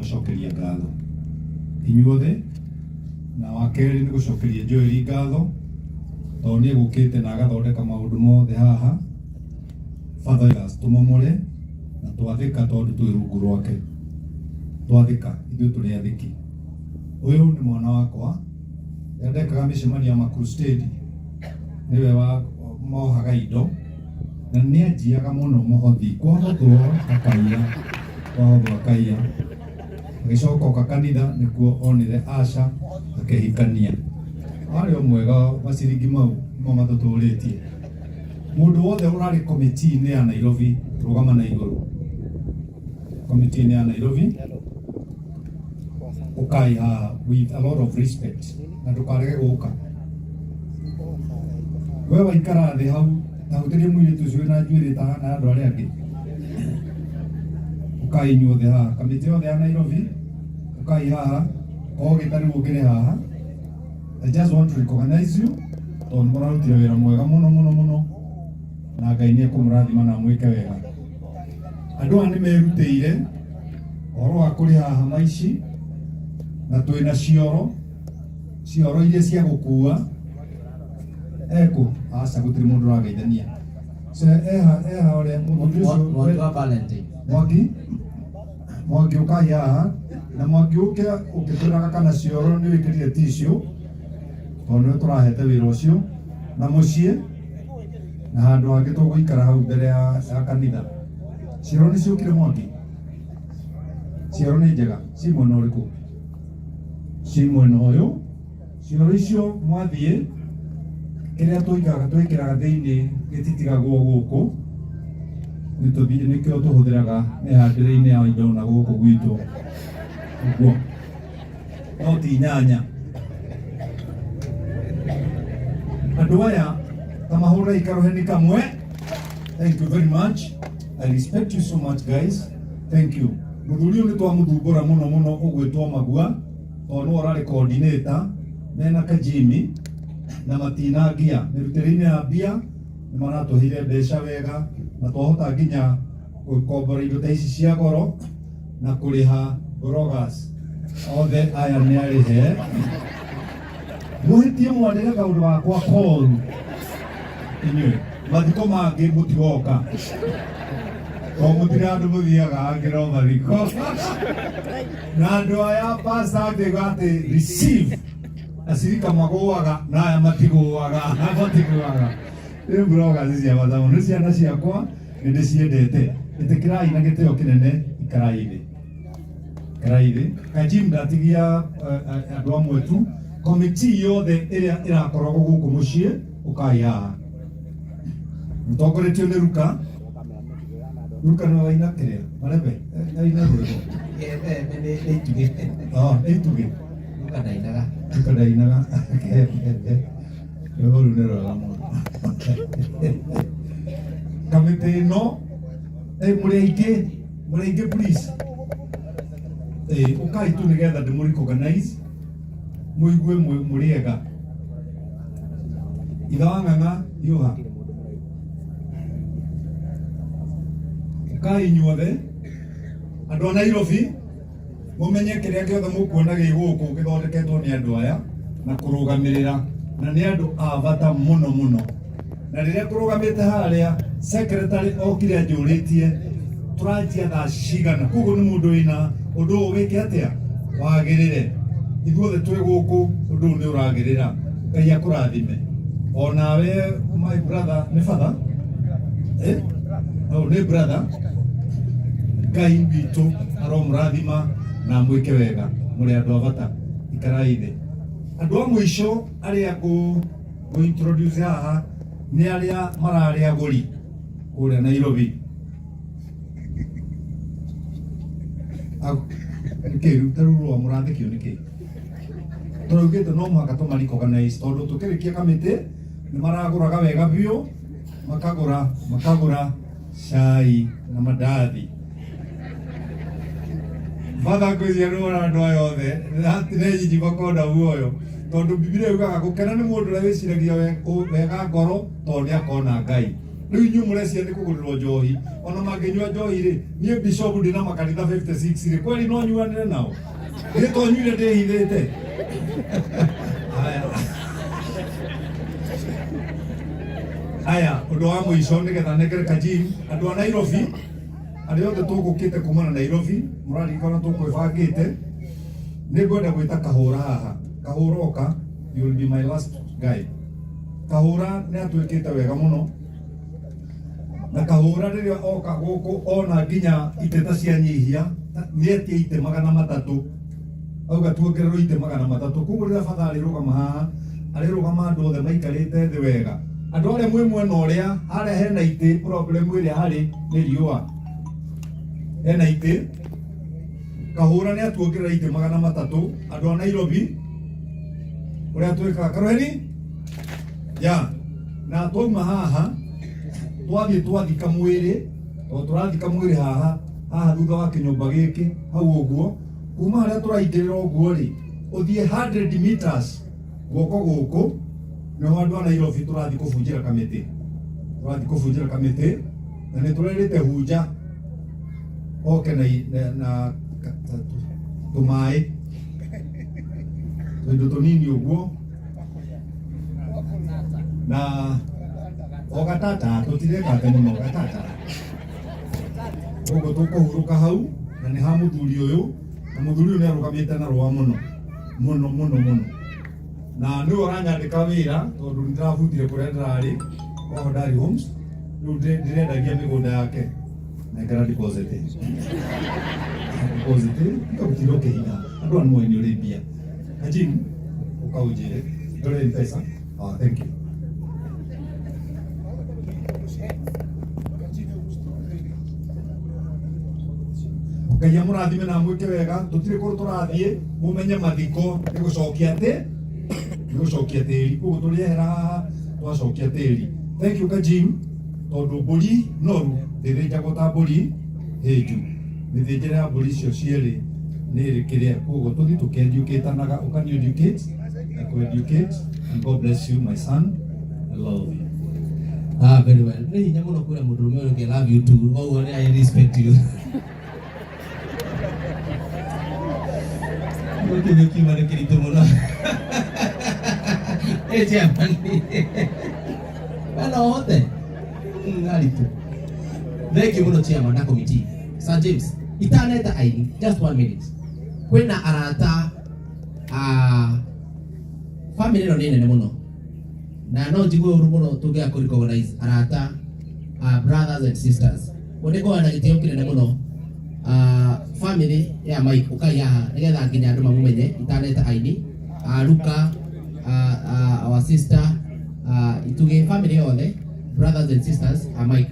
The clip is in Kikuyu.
kũmũcokeria ngatho inyuothe, na wa kerĩ nĩ gũcokeria Joel ngatho tondũ nĩ egũkĩte na agathondeka maũndũ mothe haha. Father, tũmomore na twathĩka tondũ twĩ rungu rwake, twathĩka ithuĩ tũrĩ athĩki. Ũyũ nĩ mwana wakwa, rĩrĩa ndekaga mĩcemanio ya makrustedi nĩwe wa mohaga indo na nĩ anjiaga mũno mũhothi, kwahothwo akaiya, kwahothwo akaiya, agĩcoka oka kanitha nĩkuo onire Asha akĩhikania. Warĩ o mwega maciringi mau nĩmo matũtũrĩtie. Mũndũ wothe ũrarĩ komiti-inĩ ya Nairobi rũgama na igũrũ. Komiti-inĩ ya Nairobi ũkai haha with a lot of respect na ndũkarege gũka. We waikara thĩ hau ta hutĩrie mũirĩtu ũcio wĩna njuĩrĩ ta hana andũ arĩa angĩ. Ũkai inyuothe haha, kamĩtĩ yothe ya Nairobi ũkai haha, o gĩtarĩ ũngĩrĩ haha. I just want to recognize you tondũ nĩ mũrarutire wĩra mwega mũno mũno mũno na Ngai nĩ ekũmũrathima na amwĩke wega. Andũ aya nĩ merutĩire ũhoro wa kũrĩha hama ici na twĩna cioro, cioro iria cia gũkua ekũ aca gũtirĩ mũndũ ũrageithania. So eha eha ũrĩa mũthuri ũcio Mwangi wa Valentine. Mwangi Mwangi ũkai haha na Mwangi ũke ũkĩtwĩraga kana cioro nĩ wĩkĩrire tissue tondũ nĩwe tũrahete wĩra ũcio na mũciĩ na handũ hangĩ tũgũikara hau mbere ya kanitha. Cioro nĩ ciũkire Mwangi? Cioro nĩ njega, ci mwena ũrĩkũ? Ci mwena ũyũ. Cioro icio mwathiĩ kĩrĩa tũigaga twĩkĩraga thĩinĩ gĩtitigagwo gũkũ, nĩtũthiĩ nĩkĩo tũhũthĩraga mĩhandĩre-inĩ ya indo na gũkũ gwitũ ũguo, no ti nyanya. Andũ aya ta mahũrei karũheni kamwe. Thank you very much. I respect you so much guys. Thank you. Mũthuri ũyũ nĩ twamũthumbũra mũno mũno ũgwĩtwo Magua tondũ nĩwe ũrarĩ coordinator mena Kajimi na matinangia mĩrutĩre-inĩ ya mbia nĩ maratũheire mbeca wega na twahota nginya gũkombora indo ta ici cia goro na kũrĩha bloggers othe aya nĩ arĩhe mũhĩtie mwarĩre kaũndũ gakwa koru inyuĩ mathiko mangĩ mũtigoka to mũtirĩ andũ mũthiaga angĩ no mathiko na andũ aya pasta akĩuga atĩ receive acirika magũaga na aya matigũaga matigũaga rĩu bloggers cia bata mũno nĩ ciana ciakwa nĩ ndĩciendete ĩtĩkĩrai na gĩtĩo kĩnene ikarai thĩ ikarai thĩ Kajim ndatigia andũ amwe tu komiti yothe ĩrĩa ĩrakoragwo gũkũ mũciĩ ũkai haha mũtongoretio nĩ Ruka. Ruka nĩwe waina kĩrĩa marebe aina rwĩmbo. Nĩ itugĩ. Oh, nĩ itugĩ. Ruka ndainaga. Ruka ndainaga. Rwĩmbo rũu nĩ rwega mũno. Kamĩtĩ ĩno mũrĩ aingĩ, mũrĩ aingĩ please. Ũkai tu nĩgetha ndĩmũ recognize mũigue mũrĩ ega. Ithe wa Ng'ang'a hiũha. Ũkai inyuothe andũ a Nairobi mũmenye kĩrĩa gĩothe mũkuona gĩ gũkũ gĩthondeketwo nĩ andũ aya na kũrũgamĩrĩra na nĩ andũ a bata mũno mũno. Na rĩrĩa ngũrũgamĩte harĩa secretary okire anjũrĩtie tũranjia thaa cigana, koguo nĩ mũndũ wĩna ũndũ ũyũ wĩke atĩa wagĩrĩre. Ithuothe twĩ gũkũ ũndũ ũyũ nĩ ũragĩrĩra. Ngai akũrathime. Onawe my brother nĩ father? Eh? Oh, nĩ brother. Ngai witũ aromũrathima na amwĩke wega. Mũrĩ andũ a bata. Ikarai thĩ. Andũ a mũico arĩa ngũ introduce haha nĩ arĩa mararĩ agũri kũrĩa Nairobi. Nĩkĩ rĩu ta rĩu rũa mũrathekio nĩkĩ? Tũraugĩte no mũhaka tũma recognize tondũ tũkĩrĩkia kamĩtĩ nĩ maragũraga wega biũ, makagũra makagũra cai na mandathi. Batha ngwĩciria nĩ wona andũ aya othe hatirĩ nyinyi makonda muoyo tondũ Bibilia yugaga gũkena nĩ mũndũ ũrĩa wĩciragia wega ngoro tondũ nĩ akona Ngai. Rĩu inyuĩ mũrecia nĩ kũgũrĩrwo njohi, ona mangĩnyua njohi rĩ, niĩ bishop ndĩ na makanitha 56 rĩ, kweli no nyuanĩre nao? Nĩ to nyuire ndĩhithĩte. Haya. Haya, ũndũ wa mũico nĩgetha nengere Kajim, andũ a Nairobi, arĩa othe tũgũkĩte kuma na Nairobi, mũraririkana tũkwĩbangĩte, nĩ ngwenda gwĩta Kahũra haha. Kahũra oka, you will be my last guy. Kahũra nĩ atwĩkĩte wega mũno na Kahũra rĩrĩa oka gũkũ ona nginya iteta cia nyihia nĩ etia itĩ 300, auga tuongererwo itĩ 300. Koguo rĩrĩa batha arĩrũgama haha, arĩrũgama andũ othe maikarĩte thĩ wega. Andũ arĩa mwĩ mwena ũrĩa harĩa hena itĩ, problem ĩrĩa harĩ nĩ riũa, hena itĩ. Kahũra nĩ atuongerera itĩ 300. Andũ a Nairobi ũrĩa twĩkaga Karoheri ya na twauma haha twathiĩ twathika mwĩrĩ, tondũ tũrathika mwĩrĩ haha haha thutha wa kĩnyũmba gĩkĩ hau ũguo, kuma harĩa tũraingĩrĩra ũguo rĩ, ũthiĩ 100 meters guoko gũkũ nĩho andũ a Nairobi tũrathiĩ kũbunjĩra kamĩtĩ, tũrathiĩ kũbunjĩra kamĩtĩ na nĩ tũrerĩte hunja oke na na tũmaĩ tũindo tũnini ũguo na o gatata tũtirekate mũno gatata ũguo tũkũhurũka hau na nĩ ha mũthuri ũyũ, na mũthuri ũyũ nĩ arũgamĩte na rũa mũno mũno mũno mũno, na nĩwe ũranyandĩka wĩra tondũ nĩ ndĩrabutire kũrĩa ndĩrarĩ kwa Hodari Homes, rĩu ndĩrendagia mĩgũnda yake nengera deposit deposit tiga gũtinda ũkĩhinya andũ aya nĩmoĩ nĩ ũrĩ mbia. Kajim ũkaũnjĩre ndore M-Pesa. Ah, thank you. Ngai amũrathime na amwĩke wega. Tũtirĩ kũndũ tũrathiĩ, mũmenye mathiko nĩ gũcokia atĩ nĩ gũcokia tĩri, koguo tũrĩehera haha twacokia tĩri. Thank you Kajim, tondũ mbũri noru ndĩthĩnjagwo ta mbũri hĩnju, mĩthĩnjĩre ya mbũri icio cierĩ nĩ ĩrĩ kĩrĩa, koguo tũthiĩ tũkĩeducatanaga, ũkani educate na kũ educate, and God bless you my son, I love you. Ah, very well. Nĩ hinya mũno kwĩra mũndũrũme ũyũ ũngĩ, I love you too. Koguo nĩ I respect you. Gũkĩ gĩkiuma nĩ kĩritũ mũno. Ĩ chairman. We no ũhote? Aritũ. Thank you mũno chairman na committee. Sir James, itaneta aini, just one minute. Kwĩna arata a family ĩno nĩ nene mũno na no njigue ũru mũno tũngĩaga kũ recognize arata a brothers and sisters. Ũguo nĩ ngoragwo na gĩtĩo kĩnene mũno family ya Mike ũkai haha nĩgetha nginya andũ mamũmenye itaneta aini Luka, our sister, Itugĩ, family yothe, brothers and sisters a Mike.